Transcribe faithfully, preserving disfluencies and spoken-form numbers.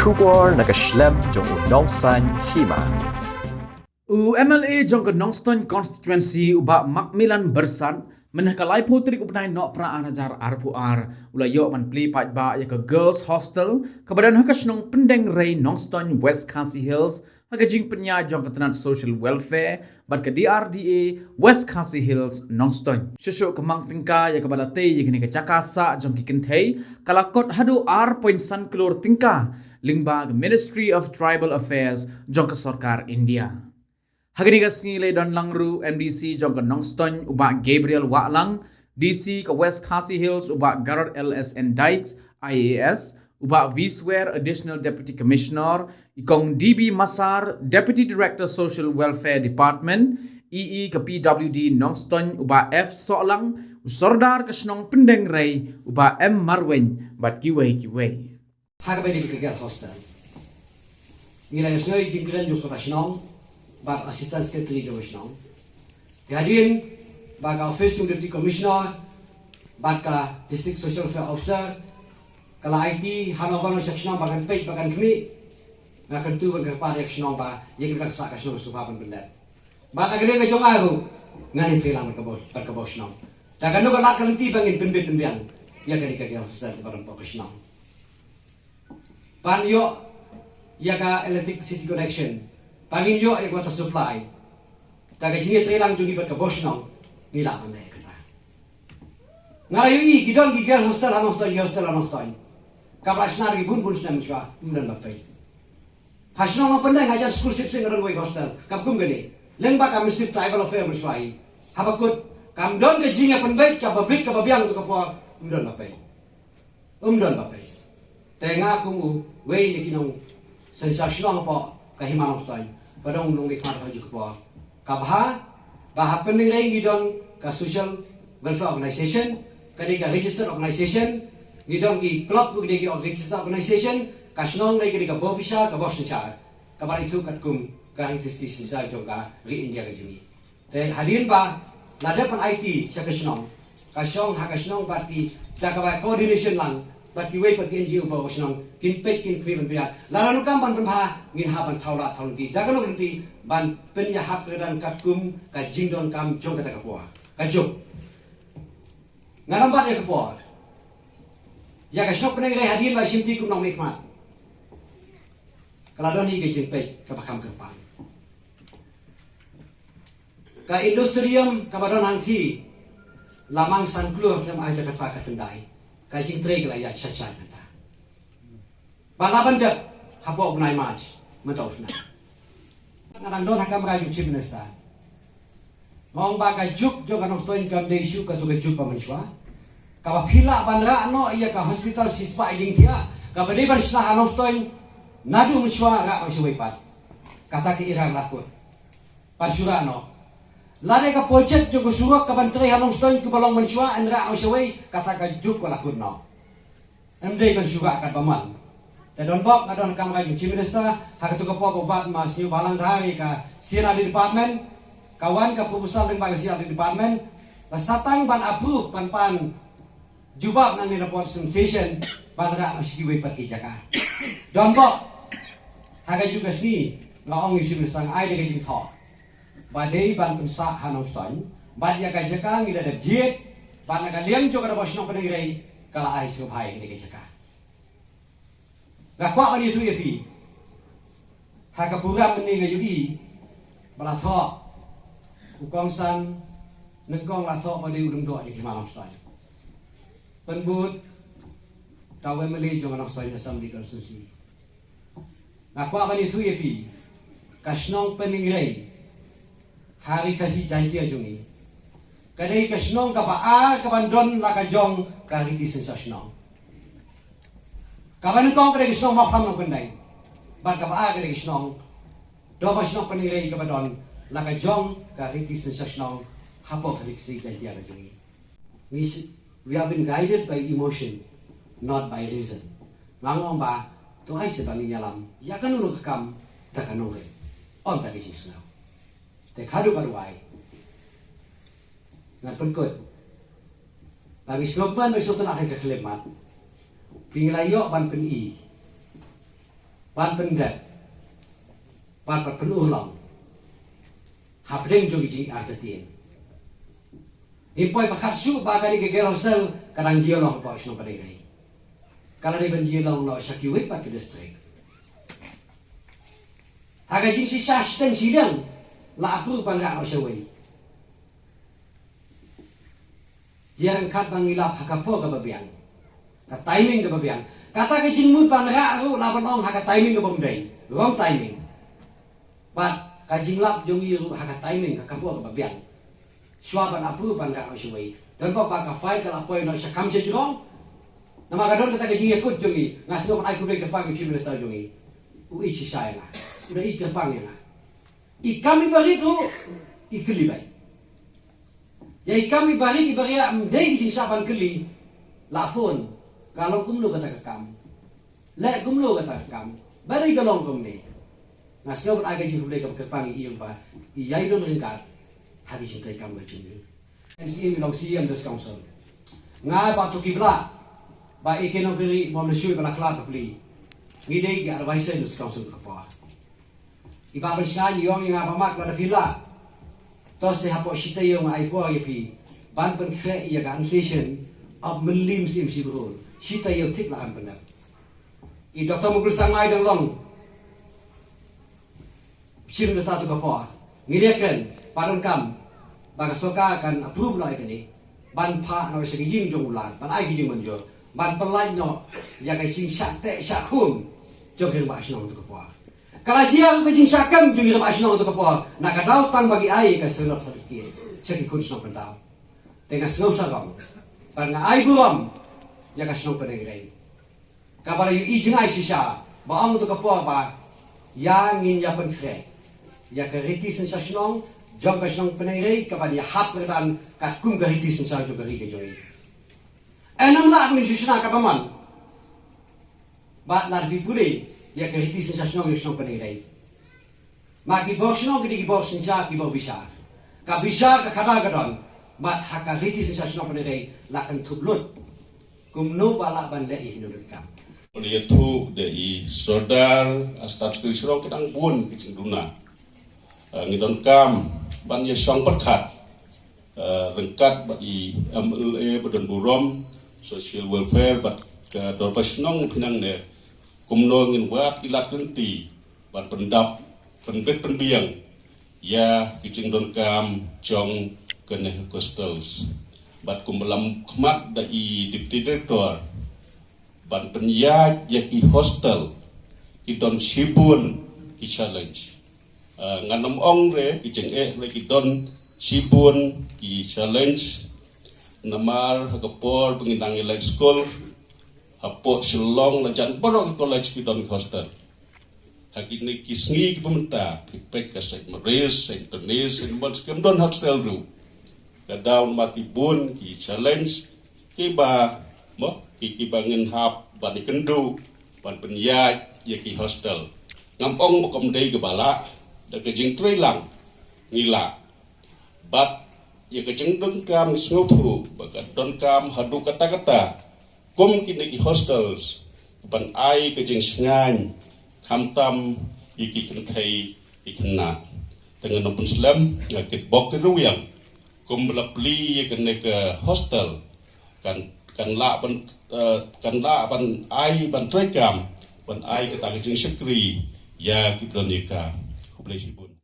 Khubor na ka shlem jong u Nongsaiñ Hima. U M L A jong ka Nongstoiñ Constituency u Bah Macmillan Byrsat, mynne ka laiphew tarik u bnai Nohprah ar hajar arphew ar, u la ïoh ban plie paidbah ïa ka Girls Hostel, kaba don ha ka shnong Pyndengrei, Nongstoiñ, West Khasi Hills, ha ka jingpynïaid jong ka tnat Social Welfare bad ka D R D A West Khasi Hills, Nongstoiñ. Shuh shuh ka mang tyngka ïa kaba la tei ïa kane ka jaka sah jong ki kynthei, ka la kot haduh ar point san klur tyngka, lyngba ka Ministry of Tribal Affairs jong ka Sorkar India. Ha kane ka sngi la ïadon lang ruh M D C jong ka Nongstoiñ u Bah Gabriel Wahlang, D C ka West Khasi Hills u Bah Garod L S N Dykes, I A S, u Bah V Swer, Additional Deputy Commissioner, i Kong D B Massar, Deputy Director Social Welfare Department, E E ka P W D Nongstoiñ u Bah F Sohlang, u Sordar ka shnong Pyndengrei u Bah M Marwein, bad kiwei kiwei. Ha kaba ïadei bad ka Girls Hostel, ngi la ïohsngew ïa ki jingkren jong u Sorkar Shnong bad Assistant Secretary jong ka shnong. Te hadien ba ka Office jong u Deputy Commissioner bad ka District Social Welfare Officer ka la aiti ha Nongstoiñ sha ka shnong ba kan peit ba kan khmih, nga kyntu ban kyrpad ïa ka shnong ba ïa kaba dang sah ka shnong sngewbha ban pyndep. Bad ha ka liang ka jong nga ruh ngan ïatreilang bad ka bor, bad ka bor shnong. Da kano ka lad ka lynti ba ngin pynbit pynbiang ïa kane ka Girls Hostel ba don hapoh ka shnong. Ban ïoh ïa ka electricity connection, ban ngin ïoh ïa ka water supply. Da ka jingïatreilang jong ngi bad ka bor shnong ngi lah ban leh ïa kata. Nga la ïohi ki don ki Girls Hostel ha Nongstoiñ, ki hostel ha Nongstoiñ, kaba la shna da ki bun bun snem mynshuwa, ym don ba pei. Ha shnong Nongpyndeng hajan scholarship sing ka don wei ka hostel kaba kum kane. Lyngba ka Ministry of Tribal Affairs mynshuwa hi, haba kut kam don ka jingïapynbeit kaba bit kaba biang ïa ka por, ym don ba pei. Ym don ba pei. Te nga kum uwei na ki nongsynshar shnong hapoh ka Hima Nongstoiñ, ba dang long mihkhmat ha kajuh ka por, ka bha ba ha Pyndengrei ngi don ka Social Welfare Organization, ka dei ka registered organization, ngi don ki club ruh ki dei ki registered organization, ka shnong dei ka dei ka bor bishar, ka bor synshar, kaba la ithuh katkum ka electricity synshar jong ka ri India ka jong ngi. Te hadien ba la dep ban aiti sha ka shnong, ka shong ha ka shnong bad ki, da kaba coordination lang bad kiwei pat ki N G O baroh ka shnong, kin peit kin khmih ban pynïaid. Lada ngi donkam ban pynbha, ngin hap ban thaw lad thaw lynti da kano ka lynti ban pynïahap kyrdan katkum ka jingdonkam jong kata ka por. Ka juk, nga nambat ïa ka por, ïa ka shnong Pyndengrei hadien ba shimti kum nongmihkhmat, ka la don hi ka jingpeit kaba kham kyrpang. Ka Indoor Stadium kaba don hangthie la mang san klur, snem ar hajar khatphra khatkhyndai, ka jingtrei ka la ïaid sha sha mynta. Ba la ban dep hapoh u bnai March mynta u snem. Nga dang don ha kamra jong u Chief Minister, nga ong ba ka juk jong ka Nongstoiñ kam dei shuh katto ka juk ba mynshuwa, kaba phi lah ban rah noh ïa ka hospital shispah jingthiah kaba dei ban shna ha Nongstoiñ naduh mynshuwa rah ban shawei pat. Kata ka era la kut ban shu rah noh. Lada ka project jong ka surok kaban trei ha Nongstoiñ kaba long mynshuwa yn rah ban shawei, kata ka juk ka la kut noh. Ym dei ban shu rah katba mon. Te don bok nga don ha kamra jong u Chief Minister, ha kato ka por ba u Bah Sniawbhalang Dhar, ka C and R D Department, ka wan ka proposal lyngba ka C and R D Department, ba sa tang ban approve ban pan jubab nangne na pdeng station ban rah noh sha kiwei pat ki jaka. Don bok, ha kajuh ka sngi nga ong ïa u Chief Minister, nga ai da ka jingthoh ba dei ban pynsah ha Nongstoiñ, bad ïa ka jaka ngi la dep jied, bad na ka liang jong ka Dorbar Shnong Pyndengrei ka la ai sngewbha ïa kane ka jaka. Nga kwah ban ïathuh ïa phi, ha ka program mynne nga ïohi ba la thoh u kongsan nyngkong, la thoh ba dei u lyngdoh jong ka Hima Nongstoiñ, pynbud da u M L A jong ka Nongstoiñ Assembly Constituency. Nga kwah ban ïathuh ïa phi, ka shnong Pyndengrei ha Ri Khasi Jaiñtia jong ngi ka dei ka shnong kaba ar kaban don la ka jong ka riti synshar shnong. Kaba nyngkong ka dei ka shnong Mawphlang Nongpyndeng, bad kaba ar ka dei ka shnong, Dorbar Shnong Pyndengrei, kaba don la ka jong ka riti synshar shnong hapoh ka Ri Khasi Jaiñtia ka jong ngi. Ngi s-, we have been guided by emotion, not by reason. Nga ong ba to ai se ba ngin ïalam ïa kano kano ka kam da ka nongrim, ym da ka jingsngew. Te haduh ba rwai ngan pynkut ba ngi sngewbha, ngi sngewtynnat ha ka khyllipmat. Phi, ngi la ïoh ban pyni Ban pyndep, ban pyndep, pynurlong hapdeng jong ki jingartatien. Ngim poi ba khatduh ba kane ka girls' hostel ka dang jia long hapoh shnong Pdeng Rei. Ka la dei ban jia long noh sha kiwei pat ki district. Ha ka jingshisha shiteng shiliang la approve ban rah noh shawei. Jia ryngkat ba ngi lap ha ka por kaba biang, ka timing kaba biang. Kata ka jingmut ban rah ruh la ban ong ha ka timing kaba ym dei, wrong timing. Bad ka jinglap jong ngi ruh ha ka timing, ha ka por kaba biang. Shuwa ban approve ban rah noh shawei, don ba ka file ka la poi noh sha kam sha jrong. Namar ka don kata ka jingïakut jong ngi, nga sngew ban ai khublei kyrpang ïa u Chief Minister jong ngi. U ïeit shisha ïa nga, u da ïeit kyrpang ïa nga. I kam iba rit ruh i kylli bha. Ïa i kam iba rit iba riah ym dei ki jingshah ban kylli. La phone, ka long kumno kata ka kam, leh kumno kata ka kam, balei ka long kumne. Nga sngew ban ai ka jingkhublei kaba kyrpang ïa i, ïa i ba i ïai don ryngkat ha ki jingtrei kam ka jong ngi. M C M i long C E M District Council. Nga Bah Toki Blah, Bah A K Nongkynrih, Bah Mleshui, Bah Lakhlad, Bah Pli, ngi dei ki advisor District Council ka por. I Bah Ban Shngain i ong ïa nga, Bah Mak, lada phi lah, to sa hapoh shi taïew nga ai por ïa phi ban pynkhreh ïa ka Association of Mylliem Syiemshipara. Shi taïew thik la kan pyndep. I Doctor Mukul Sangma i dang long Chief Minister ha kato ka por. Ngi ïakren, pat donkam ba ka sorkar kan approve noh ïa kane, ban phah noh sha ka ïing jong u Lat, ban ai ka jingmynjur ban pyllait noh ïa ka jingshah teh shah khum jong ki rangbah shnong ha kato ka por. Ka la jia ka jingshah kem jong ki rangbah shnong ha kato ka por, na ka daw tang ba ki ai ka surrender certificate sha ki khun shnong Pyndaw. Te nga sngew sarong, bad nga ai burom ïa ka shnong Pdeng Rei, kaba la ïohi jngai shisha, ba ong ha kato ka por ba ïa ngin ïa pynkhreh ïa ka riti synshar shnong jong ka shnong Pdeng Rei, kaban ïahap kyrdan katkum ka riti synshar jong ka ri ka jong ngi. Em, ym lah ban shu shna katba mon. Bad lada phi pule ïa ka riti synshar shnong jong ka shnong Pdeng Rei, ma ki bor shnong ki dei ki bor synshar, ki bor bishar. Ka bishar ka khadar ka don, bad ha ka riti synshar shnong Pdeng Rei la kynthup lut kumno ba lah ban leh ïa kino kino ki kam. Ïathuh da i Sordar, a Stad Secretary shnong, ki dang bun ki jingduna. Eh, ngi donkam ban ïashong pyrkhat, eh, ryngkat bad i M L A ba donburom, social welfare, bad ka dorbar shnong pynang ne, kumno ngin wad ki lad lynti ban pyndap, pynbit pynbiang ïa ki jingdonkam jong kane ka hostels. Bad kumba la khmat da i Deputy Director, ban pynïaid ïa ki hostel ki don shibun ki challenge. Ah, ngan ym ong re ki jingeh, re ki don shibun ki challenge. Namar ha ka por ba ngi dang ïaleit skul, hapoh Shillong la jan baroh ki college ki don ki hostel. Ha kine ki sngi kiba mynta, phi peit ka St Mary's, St Denis, St Mons, kim don hostel ruh. Ka daw namar ki bun ki challenge kiba, mo, ki, kiba ngin hap ban ïakynduh ban pynïaid ïa ki hostel. Ngam ong ba kam dei kaba lah, da ka jingtrei lang ngi lah. Bad ïa ka jingdonkam ngi sngewthuh ba ka donkam haduh katta katta kum kine ki hostels ban ai ka jingshngaiñ, khamtam ïa ki kynthei ki khynnah. Te ngan ym pynslem, nga kitbok kitrwiang, kumba la plie ïa kane ka hostel, kan, kan lah ban, eh, kan lah ban ai, ban treikam ban ai kata ka jingshakri ïa ki briew ïa ka. Khublei shibun.